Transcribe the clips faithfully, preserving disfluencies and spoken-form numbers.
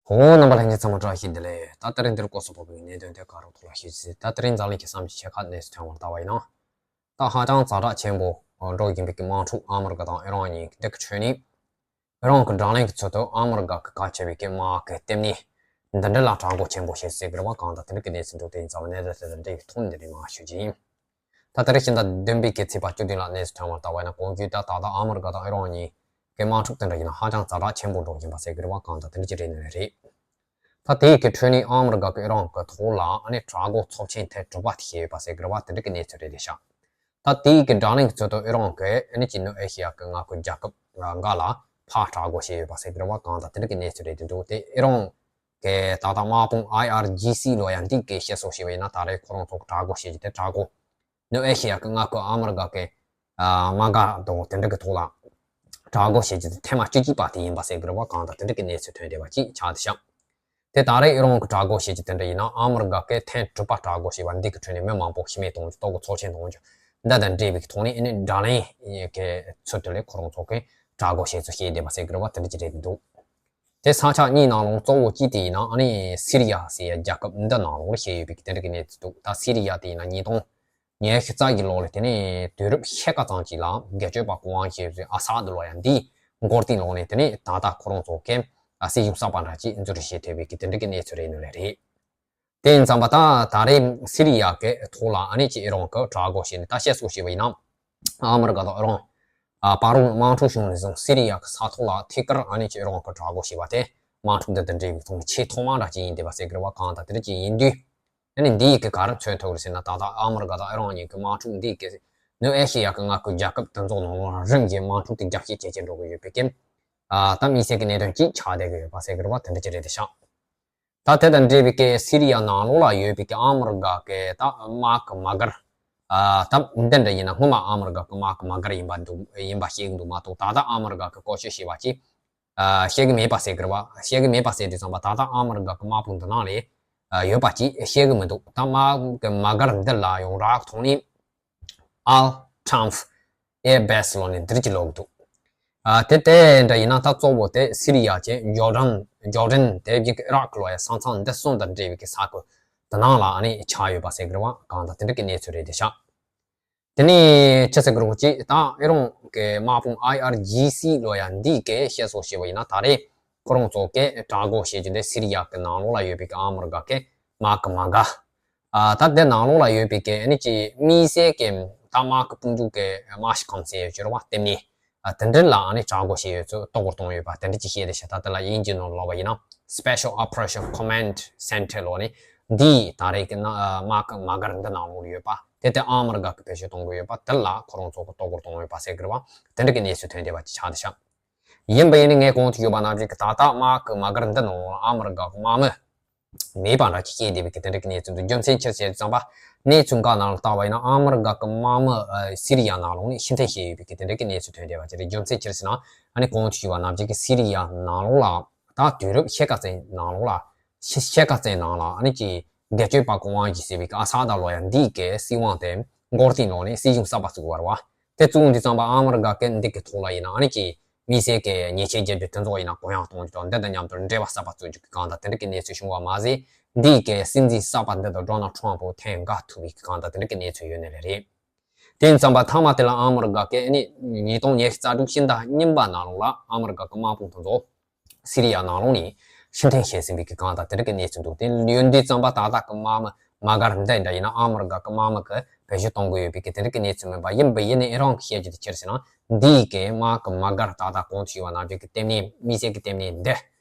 ཧོ། རྣམ་པ་ལྷན་རྒྱས་ཚང་མ་བཀྲ་ཤིས་བདེ་ལེགས། ད་དེ་རིང་འདིར་སྐོར་སུ་བབས་པའི་གནད་དོན་དེ་ག་རུ་ཐོག་ལ་ཤོད་ཅིག་ད་དེ་རིང་འཛམ་གླིང་གི་བསམ་གྱི་ཆེ་ཁག་གནས་སུ་ཐོན་པར་ལྟ་བ་ཡིན་ན། ད་ཧ་ཅང་ཛ་དྲག་ཆེན་པོ་འགྲོ་བཞིན་པའི་གི་དམག་འཁྲུག་ཨ་མི་རི་ཀ་དང་ཨི་རན་གཉིས་འདི་གི་ཁྲོད་ནས། ཨི་རན་གྱི་བགྲོ་གླེང་གི་ཚུལ་དུ་ཨ་མི་རི་ཀ་གི་གལ་ཆེ་བའི་གི་དམག་གི་ལྟེ་གནས་འདི་འདྲ་ལ་དྲག་རྒོལ་ཆེན་པོ་བྱས་ཟེར་གི་རེད་བ། གང་ལྟར་དེ་འདྲ་གི་གནས་ཚུལ་འདུག་དེ་ཡིན་ཙང་གནད་དོན་དེ་དང་འབྲེལ་བའི་ཐོག་ནས་འདི་འདྲའི་མང་ཤོས་ཅིག་ཡིན། ད་ལྟ་རེ་ཕྱི་ཟླ་བདུན་པའི་གི་ཚེས་པ་བཅུ་བདུན་ལ་གནས་སུ་ཐོན་པར་ལྟ་བ་ཡིན་ན། གོང་བརྗོད་ལྟར་ད་ལྟ་ཨ་མི་རི་ཀ་དང་ཨི་རན་གཉིས་ཀྱི་དམག་འཁྲུག་དེ་འདྲ་ཡིན་ན་ཧ་ཅང་ཛ་དྲག་ཆེན་པོ་འགྲོ་བཞིན་པ་ཟེར་གི་རེད་བ། གང་ལྟར་དེ་འདྲ་ཅིག་རེད་ནི་རེད། ད་དེའི་གི་ཁྲོད་ནས་ཨ་མི་རི་ཀ་གི་ཨི་རན་གི་ཐོག་ལ་ཨ་ནི་དྲག་རྒོལ་ཚབས་ཆེན་ཐེངས་དྲུག་པ་དེ་བྱས་ཡོད་པ་ཟེར་གི་རེད་བ། དེ་འདྲ་གི་གནས་ཚུལ་རེད་དེ་ཤག་ད་དེའི་གི་བགྲོ་གླེང་གི་ཚུལ་དུ་ཨི་རན་གི་ཨ་ནི་ཅིག་ནུབ་ཨེ་ཤི་ཡ་གི་མངའ་ཁུལ་རྒྱལ་ཁབ་འགའ་ལ་ཕར་དྲག་རྒོལ་བྱས་ཡོད་པ་ཟེར་གི་རེད་བ། གང་ལྟར་དེ་འདྲ་གི་གནས་ཚུལ་རེད་དེ་འདུག་དེ་ཨི་རན་གི་ད་ལྟ་དམག་དཔུང་ཨའི་ཨར་ཇི་སི་ལོ་ཡ་འདི་གི་བཤད་སྲོལ་བྱས་པ་ཡིན་ན། ད་རེས་ཁོ་རང་ཚོ་གི་དྲག་རྒོལ་བྱེད་རྒྱུ་དེ་དྲག་རྒོལ་ནུབ་ཨེ་ཤི་ཡ་གི་མངའ་ཁུལ་ཨ་མི་རི་ཀ་གི་ཨ་དམག་སྒར་དང་དེ་འདྲ་གི་ཐོག་ལ་དྲག་རྒོལ་བྱེད་རྒྱུ་དེ་ཐེངས་མ་བཅུ་གཅིག་པ་དེ་ཡིན་པ་ཟེར་གི་རེད་བ། གང་ལྟར་དེ་འདྲ་གི་གནས་ཚུལ་ཐོན་བསྡད་པ་ཅིག་ཆགས་བསྡད་ཤག་དེ་ད་རེས་ཨི་རན་གི་དྲག་རྒོལ་བྱེད་རྒྱུ་དེ་འདྲ་ཡིན་ན། ཨ་མི་རི་ཀ་གི་ཐེངས་དྲུག་པ་དྲག་རྒོལ་བྱས་པ་འདི་གི་ཁྲོད་ནས་མི་མང་པོ་ཤི་རྨས་གཏོང་རྒྱུ། ལྟོ་གོས་ཚབས་ཆེན་གཏོང་རྒྱུ་འདི་དང་འབྲེལ་བའི་ཐོག་ནས་ཨ་ནི་བགྲོ་གླེང་གི་ཚུལ་དུ་ལས་ཁོ་རང་ཚོ་གི་དྲག་རྒོལ་བྱེད་ཚུལ་བཤད་བསྡད་པ་ཟེར་གི་རེད་བ། དེ་འདྲ་ཅིག་རེད་འདུག་དེ་ས་ཆ་གཉིས་ནང་ལོགས་གཙོ་བོ་གཅིག་དེ་ཡིན་ན་ཨ་ནི་སི་རི་ཡ་ཟེར་ཡ་རྒྱལ་ཁབ་འདི་ནང་ལོགས་ལ་བྱས་ཡོད་པའི་གི་དེ་འདྲ་གི་གནས་ཚུལ་འདུག་ད་སི་རི་ཡ་དེ་ཡིན་ན་ཉིས་སྟོང་ཉི་ཤུ་རྩ་གི་ལོ་ལ་དེ་ནས་དུས་རབས་ཕྱེད་ཀ་ཙམ་ཅིག་ལ་སྒེར་གཅོད་པ་གོ་དབང་ཞེས་པའི་ཨ་སཱ་དི་ལོ་ཡ་འདིས་མགོ་རྟིང་སློག་ནས། དེ་ནས་ད་ལྟ་ཁོ་རང་ཚོ་གི་ཨ་སྲིད་གཞུང་གསར་པ་འདྲ་ཅིག་འཛུགས་སྐྲུན་བྱེད་ཐུབ་པའི་གི་དེ་འདྲ་གི་གནས་ཚུལ་རེད་ནི་ལས་རེད། དེ་ཡིན་ཙང་པ་ད་ད་རེས་སི་རི་ཡ་གི་ཐོག་ལ་ཨ་ནི་ཅིག་ཨི་རན་གི་དྲག་རྒོལ་བྱས་ནས། ད་བཤད་སྲོལ་བྱས་པ་ཡིན་ན་ཨ་མི་རི་ཀ་དང་ཨི་རན་ཨ་བར་དམག་འཁྲུག་བྱུང་ནས་བཟུང་སི་རི་ཡ་གི་ས་ཐོག་ལ་ཐད་ཀར་ཨ་ནི་ཅིག་ཨི་རན་གི་དྲག་རྒོལ་བྱས་པ་དེ་དམག་འཁྲུག་འདི་དང་འབྲེལ་བའི་ཐོག་ནས་ཆེས་ཐོག་མ་འདྲ་ཅིག་ཡིན་བསྡད་པ་ཟེར་གི་རེད་བ། གང་ལྟར་དེ་འདྲ་ཅིག་ཡིན་དུས། ཨ་ནི་འདི་ཡི་གི་ག་རེ་མཚོན་ཐུབ་རེད་ཟེར་ན། ད་ལྟ་ཨ་མི་རི་ཀ་དང་ཨི་རན་གཉིས་ཀྱི་དམག་འཁྲུག་འདི་གི་ནུབ་ཨེ་ཤེ་ཡ་གི་མངའ་ཁུལ་རྒྱལ་ཁབ་དེ་ཚོ་ནང་ལོགས་ལ་རིམ་བཞིན་དམག་འཁྲུག་དེ་རྒྱ་སྐྱེད་ཇེ་ཆེར་འགྲོ་གི་ཡོད་པའི་རྐྱེན། ཨ་ད་དམིགས་བསལ་གྱི་གནད་དོན་གཅིག་ཆགས་བསྡད་ཀྱི་ཡོད་པ་ཟེར་གི་རེད་བ། དེ་འདྲ་ཅིག་རེད་དེ་ཤག་ད་དེ་དང་འབྲེལ་བའི་གི་སི་རི་ཡ་ནང་ལོགས་ལ་ཡོད་པའི་གི་ཨ་མི་རི་ཀ་གི་ད་དམག་གི་དམག་སྒར། ཨ་ད་འདི་འདྲ་ཡིན་ན་སྔོན་མ་ཨ་མི་རི་ཀ་གི་དམག་གི་དམག་སྒར་ཡིན་པ་འདུག་ཡིན་པ་བཤད་ཀྱི་འདུག་མ་གཏོགས། ད་ལྟ་ཨ་མི་རི་ཀ་གི་བཀོལ་སྤྱོད་བྱས་པ་ཅིག་ཨ་བཤད་ཀྱི་མེད་པ་ཟེར་གི་རེད་བ། བཤད་ཀྱི་མེད་པ་ཟེར་དུས་ཙམ་པ་ད་ལྟ་ཨ་མི་རི་ཀ་གི་དམག་དཔུང་འདི་ནང་ལ་ཨ་ཡོད་པ་ཅིག་བཤད་ཀྱི་མི་འདུག་ད་དམག་གི་དམག་སྒར་འདི་ལ་ཡོངས་གྲགས་ཐོག་ནས་ཨལ་ཊམ་ཨེར་བེ་སི་ལབ་ནས་འདིར་གྱི་ལབ་ཀྱི་འདུག་ཨ་དེ་དེ་འདྲ་ཡིན་ན་ད་གཙོ་བོ་དེ་སི་རི་ཡ་བྱས། ཇོར་ཌན། ཇོར་ཌན་དེ་བཞིན་གྱི་ཨི་རག་ལབ་ཡ་ས་མཚམས་འདི་གསུམ་དང་འབྲེལ་བའི་གི་ས་ཁུལ་དེ་ནང་ལ་ཨ་ནི་ཆགས་ཡོད་པ་ཟེར་གི་རེད་བ། གང་ལྟར་དེ་འདྲ་གི་གནས་ཚུལ་རེད་དེ་ཤག་དེ་ནས་ཅི་ཟེར་གི་རེད་ཅིག་ད་ཨི་རན་གྱི་དམག་དཔུང་ཨའི་ཨར་ཇི་སི་ལབ་ཡ་འདི་གི་བཤད་སྲོལ་བྱས་པ་ཡིན་ན། ད་རེས་ཁོ་རང་ཚོ་གི་དྲག་རྒོལ་བྱེད་རྒྱུ་འདི་སི་རི་ཡ་གི་ནང་ལོགས་ལ་ཡོད་པའི་གི་ཨ་མི་རི་ཀ་གི་དམག་གི་དམག་སྒར། ཨ་ད་དེ་ནང་ལོགས་ལ་ཡོད་པའི་གི་ཨ་ནི་ཅིག་དམིགས་བསལ་གྱི་ད་དམག་གི་དཔུང་འཇུག་གི་དམག་ཤི་ཁང་ཟེར་ཡོད་ཀྱི་རེད་བ། ལྟེ་གནས། ཨ་དེ་འདྲ་ལ་ཨ་ནི་དྲག་རྒོལ་བྱས་ཡོད་ཚུལ་གཏོར་རྒོལ་བཏང་ཡོད་པ་དེ་འདྲ་ཅིག་བཤད་བསྡད་ཤག་ད་དེ་ལ་དབྱིན་ཇིའི་ནང་ལབ་པ་ཡིན་ན་Special Operation Command Center ལབ་ནས་འདི་ད་རེས་ཀྱི་ནང་ཨ་དམག་གི་དམག་སྒར་འདི་ནང་ལོགས་ཡོད་པ། དེ་དེ་ཨ་མི་རི་ཀ་གི་བེད་སྤྱོད་གཏོང་གི་ཡོད་པ་དེ་ལ་ཁོ་རང་ཚོ་གི་གཏོར་རྒོལ་བཏང་ཡོད་པ་ཟེར་གི་རེད་བ། དེ་འདྲ་གི་གནས་ཚུལ་ཐོན་བསྡད་པ་ཅིག་ཆགས་བསྡད་ཤག་ཡིན་པ་ཡིན་ནའི་ངས་གོང་དུ་ཞུས་པ་ནང་བཞིན་གྱི་ད་ལྟ་དམག་གི་དམག་སྒར་འདི་ནང་ལ་ཨ་མི་རི་ཀ་གི་དམག་མི་མེད་པ་འདྲ་ཅིག་སྐྱེས་བསྡད་པའི་གི་དེ་འདྲ་གི་གནས་ཚུལ་འདུག་རྒྱུ་མཚན་ཅི་ཟེར་ཙམ་པ། གནས་ཚུལ་འགའ་ནང་ལ་བལྟས་པ་ཡིན་ན་ཨ་མི་རི་ཀ་གི་དམག་མི་ཨ་སི་རི་ཡ་ནང་ལོགས་ནས་ཕྱིར་འཐེན་བྱས་ཡོད་པའི་གི་དེ་འདྲ་གི་གནས་ཚུལ་ཐོན་བསྡད་པ་ཅིག་རེད། རྒྱུ་མཚན་ཅི་ཟེར་ན་ཨ་ནི་གོང་དུ་ཞུས་པ་ནང་བཞིན་གྱི་སི་རི་ཡ་ནང་ལོགས་ལ་ད་དུས་རབས་ཕྱེད་ཀ་ཙམ་ནང་ལོགས་ལ་ཕྱེད་ཕྱེད་ཀ་ཙམ་ནང་ལ་ཨ་ནི་ཅིག་སྒེར་གཅོད་པ་གོ་དབང་ཞིག་ཟེར་བའི་གི་ཨ་སཱ་ད་ལབ་ཡ་འདིའི་གི་སྲིད་དབང་དེ་མགོ་རྟིང་སློག་ནས་སྲིད་གཞུང་གསར་པ་བཙུགས་པ་རེད་བ། དེ་བཙུགས་དུས་ཙམ་པ་ཨ་མི་རི་ཀ་གི་འདི་གི་ཐོག་ལ་ཡིན་ན་ཨ་ནི་ཅིག་དམིགས་བསལ་གྱི་ཉེས་ཆད་རྒྱག་རྒྱུ་དེ་ཚོ་ཡིན་ན་གུ་ཡངས་གཏོང་རྒྱུ་དང་འདི་དང་མཉམ་དུ་འབྲེལ་བ་གསར་པ་བཙུགས་རྒྱུ་གི་གང་ལྟར་དེ་འདྲ་གི་གནས་ཚུལ་བྱུང་བ་མ་ཟད། འདིའི་གི་སྲིད་འཛིན་གསར་པ་འདི་དང་ཌོ་ནལ་ཊམ་ཕུ་ཐེངས་འགའ་ཐུག་པའི་གི་གང་ལྟར་དེ་འདྲ་གི་གནས་ཚུལ་ཡོད་ནི་ལས་རེད། དེ་ཡིན་ཙམ་པ་མཐའ་མ་དེ་ལ་ཨ་མི་རི་ཀ་གི་ཨ་ནི་ཉིས་སྟོང་ཉི་ཤུ་རྩ་དྲུག་ཕྱི་ཟླ་གཉིས་པ་ནང་ལོགས་ལ་ཨ་མི་རི་ཀ་གི་དམག་དཔུང་དེ་ཚོ་སི་རི་ཡ་ནང་ལོགས་ནས་ཕྱིར་འཐེན་བྱས་ཟིན་པའི་གི་གང་ལྟར་དེ་འདྲ་གི་གནས་ཚུལ་འདུག་དེ་ཡོད་དུས་ཙམ་པ་ད་ལྟ་གི་དམག་མི་དམག་སྒར་འདི་འདྲ་ཡིན་ན་ཨ་མི་རི་ཀ་གི་དམག་མི་གི་བེད་སྤྱོད་གཏོང་གི་ཡོད་པའི་གི་དེ་འདྲ་གི་གནས་ཚུལ་མིན་པ། ཡིན་པ་ཡིན་ནའི་ཨི་རན་གི་བཤད་རྒྱུ་དེ་ཅི་རེད་ཟེར་ན། འདིའི་གི་དམག་གི་དམག་སྒར་ད་ལྟ་གོང་དུ་ཞུས་པ་ནང་བཞིན་གི་ལྟེ་གནས་དམིགས་བསལ་གི་ལྟེ་གནས་འདི་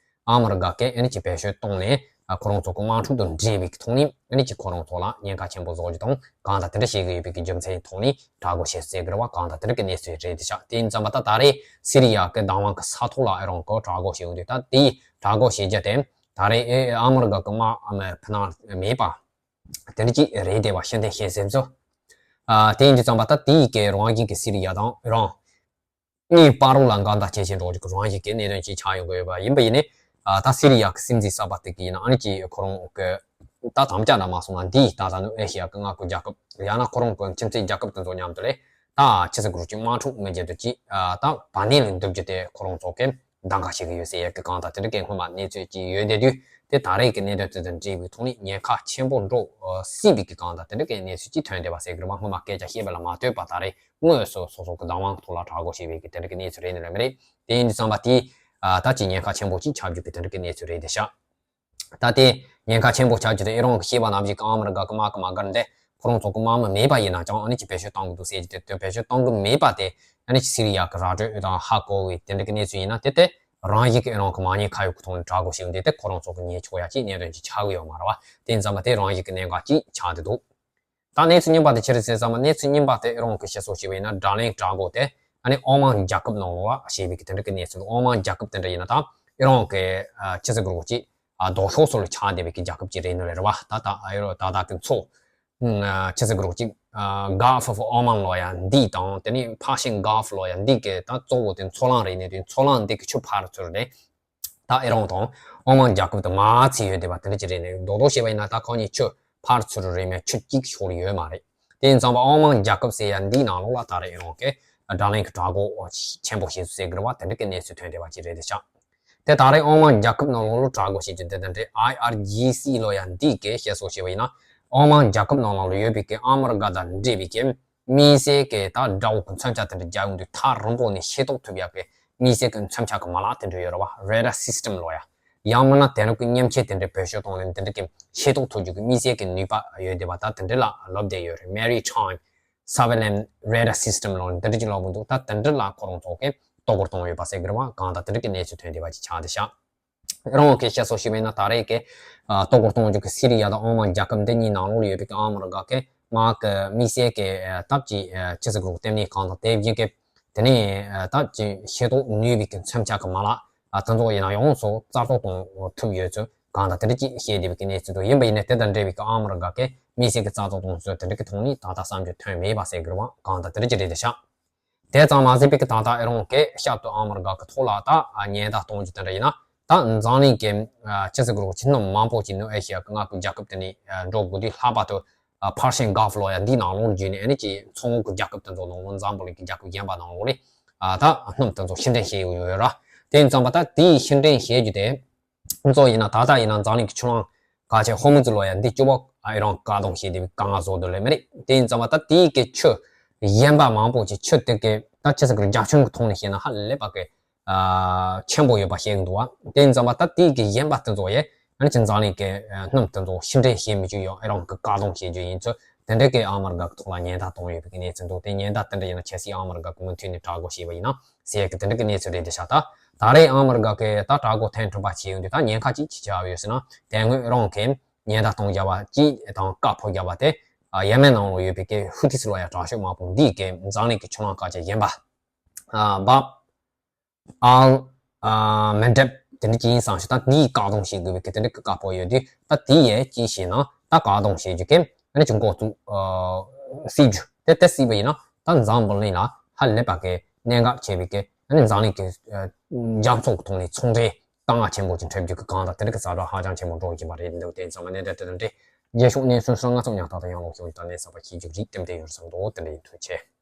ཨ་མི་རི་ཀ་གི་ཨ་ནི་ཅིག་བེད་སྤྱོད་བཏང་ནས་ཁོ་རང་ཚོ་གི་དམག་འཁྲུག་དང་འབྲེལ་བའི་གི་ཐོག་ནས་ཨ་ནི་ཅིག་ཁོ་རང་ཚོ་ལ་ཉེན་ཁ་ཆེན་པོ་བཟོ་རྒྱུ་དང་གང་ལྟར་དེ་འདྲ་བྱེད་ཀྱི་ཡོད་པའི་གི་རྒྱུ་མཚན་ཐོག་ནས་དྲག་རྒོལ་བྱེད་ཟེར་གི་རེད་བ། གང་ལྟར་དེ་འདྲ་གི་གནས་ཚུལ་རེད་དེ་ཤག་དེ་ཡིན་ཙམ་པ་ད་ད་རེས་སི་རི་ཡ་གི་བདག་དབང་གི་ས་ཐོག་ལ་ཨི་རན་གི་དྲག་རྒོལ་བྱེད་ཡོང་དུས་ད་དེའི་དྲག་རྒོལ་བྱེད་རྒྱུ་དེ་ད་རེས་ཨེ་ཨ་མི་རི་ཀ་གི་དམག་ཨ་མ་ཕི་ནང་མེད་པ་དེ་འདྲ་ཅིག་རེད་དེ་བ། ཕྱིར་འཐེན་བྱས་ཟིན་ཚུལ། ཨ་དེ་ཡིན་དུས་ཙམ་པ་ད་དེའི་གི་རང་བཞིན་གི་སི་རི་ཡ་དང་ཨི་རན་གཉིས་བར་ལ་འགལ་ཟླ་ཆེ་ཆེ་འགྲོ་རྒྱུ་གི་རང་བཞིན་གི་གནད་དོན་ཅིག་ཆགས་ཡོང་གི་ཡོད་པ་ཡིན་པ་ཡིན་ནའི། ཨ་ད་སི་རི་ཡ་གི་སྲིད་འཛིན་གསར་པ་དེ་གི་ཡིན་ན་ཨ་ནི་ཅིག་ཁོ་རང་གི་ད་དམ་བཅའ་འདྲ་མ་སོང་ན་འདིས་ད་ད་ནུབ་ཨེ་ཤི་ཡ་གི་མངའ་ཁུལ་རྒྱལ་ཁབ་ཡང་ན་ཁོ་རང་གི་ཁྱིམ་མཚེས་རྒྱལ་ཁབ་དེ་ཚོ་མཉམ་དུ་ལས་ད་ཅི་ཟེར་དགོས་རེད་ཅིག་དམག་འཁྲུག་མི་བྱེད་དུ་ཅིག་ཨ་ད་བར་གནས་ལ་འདུག་རྒྱུ་དེ་ཁོ་རང་ཚོ་གི་ གདམ་ག་བྱེད་ཀྱི་ཡོད་ཟེར་ཡག་གི་གང་ལྟར་དེ་འདྲ་གི་སྔོན་མ་གནས་ཚུལ་ཅིག་ཡོད་བསྡད་དུས། དེ་ད་རེས་ཀྱི་གནད་དོན་དེ་དང་འབྲེལ་བའི་ཐོག་ནས་ཉེན་ཁ་ཆེན་པོ་འགྲོ་སྲིད་པའི་གི་གང་ལྟར་དེ་འདྲ་གི་གནས་ཚུལ་ཅིག་ཐོན་བསྡད་པ་ཟེར་གི་རེད་བ། སྔོན་མ་སྐད་ཆ་བཤད་པ་ལ་མ་ལྟོས་པར་ད་རེས་དངོས་སུ་སོ་སོ་གི་བདག་དབང་གི་ཐོག་ལ་དྲག་རྒོལ་བྱས་པའི་གི་དེ་འདྲ་གི་གནས་ཚུལ་རེད་ནི་རེད་མི་རེད། དེ་ཡིན་དུས་ཙམ་པ་དེ་ད་ཅིག་ཉེན་ཁ་ཆེན་པོ་ཅིག་ཆགས་རྒྱུ་གི་དེ་འདྲ་གི་གནས་ཚུལ་རེད་དེ་ཤག་ད་དེ་ཉེན་ཁ་ཆེན་པོ་ཆགས་རྒྱུ་དེ་ཨི་རན་གྱིས་ཤེས་པ་ནང་བཞིན་གྱི་ཨ་མི་རི་ཀ་གི་དམག་གི་དམག་སྒར་འདི་ཁོ་རང་ཚོ་གི་དམག་མི་མེད་པ་ཡིན་ན་ཅང་ཨ་ནི་ཅིག་བེད་སྤྱོད་གཏོང་གི་འདུག་ཟེར་གྱི་དེ་དོན་བེད་སྤྱོད་གཏོང་གི་མེད་པ་དེ་ཨ་ནི་ཅིག་སི་རི་ཡ་གི་ར་སྤྲོད་དང་ཧ་གོ་བའི་དེ་འདྲ་གི་གནས་ཚུལ་ཡིན་ན་དེ་དེ་རང་བཞིན་གྱི་ཨི་རན་གྱི་དམག་ཉེན་ཁ་ཡོད་ཀྱི་ཐོག་ནས་དྲག་རྒོལ་བྱས་ཡོང་དུས་དེ་ཁོ་རང་ཚོ་གི་ཉེན་ཆོག་ཡ་ཅིག་གནད་དོན་ཅིག་ཆགས་ཀྱི་ཡོད་མ་རེད་བ། དེ་ཡིན་ཙང་མ་དེ་རང་བཞིན་གྱི་གནད་འགག་ཅིག་ཆགས་བསྡད་འདུག་ད་གནས་ཚུལ་རྙིང་པ་དེ་ཅི་རེད་ཟེར་ཙང་མ་གནས་ཚུལ་རྙིང་པ་དེ་ཨི་རན་གྱིས་བཤད་སྲོལ་བྱས་པ་ཡིན་ན་དྲག་ལན་དྲག་རྒོལ་དེ་ཨ་ནི་ཨོ་མན་རྒྱལ་ཁབ་ནང་ལོགས་ལ་བྱས་པའི་གི་དེ་འདྲ་གི་གནས་ཚུལ་འདུག་ཨོ་མན་རྒྱལ་ཁབ་དེ་འདྲ་ཡིན་ན་ད་ཨི་རན་གྱི་ཨ་ཅི་ཟེར་དགོས་རེད་ཅིག་ཨ་ལྡོག་ཕྱོགས་སུ་ལ་ཆགས་བསྡད་པའི་གི་རྒྱལ་ཁབ་ཅིག་རེད་ནི་རེད་བ། ད་ད་ཨ་ཡོ་ད་ད་གི་མཚོ་ཨ་ཅི་ཟེར་དགོས་རེད་ཅིག་ཨ་Gulf of Oman ལོ་ཡ་འདི་དང་དེ་ནས་Persian Gulf ལོ་ཡ་འདི་གི་ད་གཙོ་བོ་དེ་མཚོ་གླང་རེད་ནི་དེ་མཚོ་གླང་འདི་གི་ཆུ་ཕར་ཚུར་རེད། ད་ཨི་རན་དང་ཨོ་མན་རྒྱལ་ཁབ་དང་མ་ཚད་ཡོད་བསྡད་པ་དེ་འདྲ་ཅིག་རེད་ནས་རྡོག་རྡོག་བཤད་པ་ཡིན་ན་ད་ཁོ་གཉིས་ཆུ་ཕར་ཚུར་རེད་མེད་ཆུ་གཅིག་ཕྱོགས་ལ་ཡོད་མ་རེད། དེ་ཡིན་ཙང་པ་ཨོ་མན་རྒྱལ་ཁབ་ཟེར་ཡ་འདིའི་ནང་ལོགས་ལ་ད་རེས་ཨི་རན་གྱི་དྲག་ལན་གྱི་དྲག་རྒོལ་ཆེན་པོ་བྱས་ཟེར་གི་རེད་བ། དེ་འདྲ་གི་གནས་ཚུལ་ཐོན་བསྡད་པ་ཅིག་རེད་དེ་ཤག་དེ་ད་རེས་ཨོ་མན་རྒྱལ་ཁབ་ནང་ལོགས་ལ་དྲག་རྒོལ་བྱེད་རྒྱུ་དེ་དེ་འདྲའི་ཨའི་ཨར་ཇི་སི་ལོ་ཡ་འདི་གི་བཤད་སྲོལ་བྱས་པ་ཡིན་ན་ཨོ་མན་རྒྱལ་ཁབ་ནང་ལོགས་ལ་ཡོད་པའི་གི་ཨ་མི་རི་ཀ་དང་འབྲེལ་བའི་གི་དམིགས་བསལ་གྱི་ད་དགྲ་བོ་གི་མཚོན་ཆ་དེ་འདྲ་རྒྱག་ཡོང་དུས་ཐག་རིང་པོ་ནས་ཤེས་རྟོགས་ཐུབ་ཡག་གི་དམིགས་བསལ་གྱི་མཚོན་ཆ་གི་མ་ལག་དེ་འདྲ་ཡོད་རེད་བ། Radar System ལོ་ཡ། ཡང་མིན་ན་དེང་རབས་ཀྱི་མཉེན་ཆས་དེ་འདྲ་བེད་སྤྱོད་གཏོང་ལེན་དེ་འདྲ་གི་ཤེས་རྟོགས་ཐུབ་རྒྱུ་གི་དམིགས་བསལ་གྱི་ནུས་པ་ཡོད་བསྡད་པ་ད་དེ་འདྲ་ལ་ལབ་བསྡད་ཡོད་རེད། Maritime Surveillance Radar System ལོ་འདི་འདྲ་ཅིག་ལབ་གི་འདུག་ད་དེ་འདྲ་ལ་ཁོ་རང་ཚོ་གི་གཏོར་རྒོལ་གཏོང་ཡོད་པ་ཟེར་གི་རེད་བ། གང་ལྟར་དེ་འདྲ་གི་གནས་ཚུལ་ཐོན་བསྡད་པ་ཅིག་ཆགས་བསྡད་ཤག་རང་གི་བཤད་སྲོལ་ཞིག་མིན་ན་ད་རེས་ཀྱི་ཨ་གཏོར་རྒོལ་གཏོང་རྒྱུ་གི་སི་རི་ཡ་དང་ཨོ་མན་རྒྱལ་ཁབ་འདི་གཉིས་ནང་ལོགས་ལ་ཡོད་པའི་གི་ཨ་མི་རི་ཀ་གི་དམག་གི་དམིགས་བསལ་གྱི་ཨ་སྟབས་ཀྱིས་ཨ་ཅི་ཟེར་དགོས་རེད་ལྟེ་གནས་ཁང་དང་དེ་བཞིན་གྱི་དེ་ནས་ཨ་སྟབས་ཀྱིས་ཤེས་རྟོགས་ནུས་པའི་གི་མཚོན་ཆ་གི་མ་ལག་ཨ་དེ་ཚོ་ཡིན་ན་ཡོངས་སུ་རྩ་གཏོར་གཏོང་ཐུབ་ཡོད་ཚུལ་གང་དང་དེ་འདྲ་ཅིག་བཤད་བསྡད་པའི་གི་གནས་ཚུལ་འདུག་ཡིན་པ་ཡིན་ནའི་དེ་དང་འབྲེལ་བའི་གི་ཨ་མི་རི་ཀ་གི་དམིགས་བསལ་གྱི་རྩ་གཏོར་གཏོང་ཚུལ་དེ་འདྲ་གི་ཐོག་ནས་ད་ལྟ་བསམ་བརྗོད་ཐོན་མེད་པ་ཟེར་གི་རེད་བ། གང་དང་དེ་འདྲ་ཅིག་རེད་དེ་ཤག་དེ་ཙམ་མ་ཟད་པའི་གི་ད་ལྟ་ཨི་རན་གྱི་ཤར་དུ་ཨ་མི་རི་ཀ་གི་ཐོག་ལ་ད་ཉེན་བརྡ་གཏོང་རྒྱུ་དེ་འདྲ་ཡིན་ན་ད་འཛམ་གླིང་གི་ཨ་ཅི་ཟེར་དགོས་རེད་ཕྱི་ནང་མང་པོ་ཅིག་ནུབ་ཨེ་ཤི་ཡ་གི་མངའ་ཁུལ་རྒྱལ་ཁབ་དེ་ནས་ཨ་འགྲོ་དགོས་དུས་ལྷག་པར་དུ་ཨ་Persian Gulf ལོ་ཡ་འདིའི་ནང་ལོགས་བརྒྱུད་ནས་ཨ་ནི་ཅིག་མཚོ་སྔོན་གྱི་རྒྱལ་ཁབ་དེ་ཚོ་ནང་ལོགས་འཛམ་བུ་གླིང་གི་རྒྱལ་ཁབ་གཞན་པ་ནང་ལོགས་ལ་ཨ་ད་སྣུམ་དེ་ཚོ་ཕྱིར་འདྲེན་བྱེད་ཡོད་ཡོད་ར། དེ་ཡིན་ཙང་མ་ད་དེའི་ཕྱིར་འདྲེན་བྱེད་རྒྱུ་དེ། ཁོང་ཚོ་ཡིན་ན་ད་ལྟ་ཡིན་ན་འཛམ་གླིང་གི་ཆུ་གླིང་ཁག་ཆེ་ཧོར་མུ་ཛི་ལོ་ཡ་འདི་བཅུ་པ་ཨ་ཨི་རན་བཀག་སྡོམ་བྱས་ཏེ་དཀའ་ངལ་བཟོ་འདོད་ལོས་མ་རེད། དེ་ཡིན་ཙང་མ་ད་དེའི་གི་ཆུ་གཞན་པ་མང་པོ་ཅིག་ཆུ་དེ་གི་ད་ཆི་ཟེར་གི་རྒྱ་ཁྱོན་གི་ཐོག་ནས་བཤད་ན་ཧ་ལས་པ་གི་ཨ་ཆེན་པོ་ཡོད་པ་བཤད་གི་འདུག་བ། དེ་ཡིན་ཙང་མ་ད་དེའི་གི་གཞན་པ་དེ་ཚོ་ཡས་ཨ་ནི་ཅི་འཛམ་གླིང་གི་ཨ་སྣུམ་དེ་ཚོ་ཕྱིར་འདྲེན་བྱེད་མི་བཅུག་ཡོད་ཨི་རན་གི་བཀག་སྡོམ་བྱེད་རྒྱུ་ཡིན་ཚུལ་དེ་འདྲ་གི་ཨ་མི་རི་ཀ་གི་ཐོག་ལ་ཉེན་བརྡ་གཏོང་ཡོད་པའི་གི་གནས་ཚུལ་འདུག་དེ་ཉེན་བརྡ་དེ་འདྲ་ཡིན་ན་ཆབ་སྲིད་ཨ་མི་རི་ཀ་གི་མུ་མཐུད་ནས་དྲག་རྒོལ་བྱས་པ་ཡིན་ན་ཟེར་ཡ་གི་དེ་འདྲ་གི་གནས་ཚུལ་རེད་དེ་ཤག་ད་ད་རེས་ཨ་མི་རི་ཀ་གི་ད་དྲག་རྒོལ་ཐེངས་དྲུག་པ་བྱས་ཡོང་དུས་ད་ཉེན་ཁ་ཅིག་ཅིག་ཆགས་ཡོད་ཟེར་ན་དེ་སྔོན་རང་གི་ཉེན་བརྡ་གཏོང་རྒྱ་བ་ཅིག་དང་བཀའ་ཕོབ་རྒྱ་བ་དེ་ཡེ་མེན་ནང་ལ་ཡོད་པའི་གི་ཧུ་ཐིས་ལོ་ཡ་དྲག་ཤོས་དམག་དཔུང་འདིས་གི་འཛམ་གླིང་གི་ཆུ་གླིང་ཁག་ཅིག་གཞན་པ་ཨ་བབ་ཨལ་ཨ་མན་དེབ་དེ་འདྲ་ཅིག་ཡིན་བསམ་ཞིག་ད་འདིའི་བཀག་སྡོམ་བྱེད་དགོས་པའི་གི་དེ་འདྲ་གི་བཀའ་ཕོབ་ཡོད་དུས་ད་དེ་ཡས་ཅི་ཞེ་ན་ད་བཀག་སྡོམ་བྱེད་རྒྱུ་གི་ཨ་ནི་ཅིག་འགོ་བཙུགས་ཨ་སྲིད་རྒྱུ་དེ་དེ་སྲིད་པ་ཡིན་ན་ད་འཛམ་བུ་གླིང་ལ་ཧ་ལས་པ་གི་གནད་འགག་ཆེ་བའི་གི་ཨ་ནི་འཛམ་གླིང་གི་ཨ་རྒྱ་མཚོ་གི་ཐོག་ནས་ཚོང་འབྲེལ་དཀའ་ངལ་ཆེན་པོ་ཅིག་འཕྲད་རྒྱུ་གི་གང་ལྟར་དེ་འདྲ་གི་ཛ་དྲག་ཧ་ཅང་ཆེན་པོ་འགྲོ་བཞིན་པ་རེད་འདུག་དེ་ཡིན་ཙང་མ་གནད་དོན་དེ་དང་འབྲེལ་རྒྱལ་ཤོག་གནས་ཚུལ་གསར་ང་ཚོ་ཉག་ཐག་ཏུ་ཡང་ལོག་ཤོག་ད་གནས་ཚགས་པ་ཤེས་རྒྱུ་རིགས་ཏན་ཏན་ཡོད་བསམ་འདུག་དེ་འདྲ་ཡིན། ཐུགས་རྗེ་ཆེ།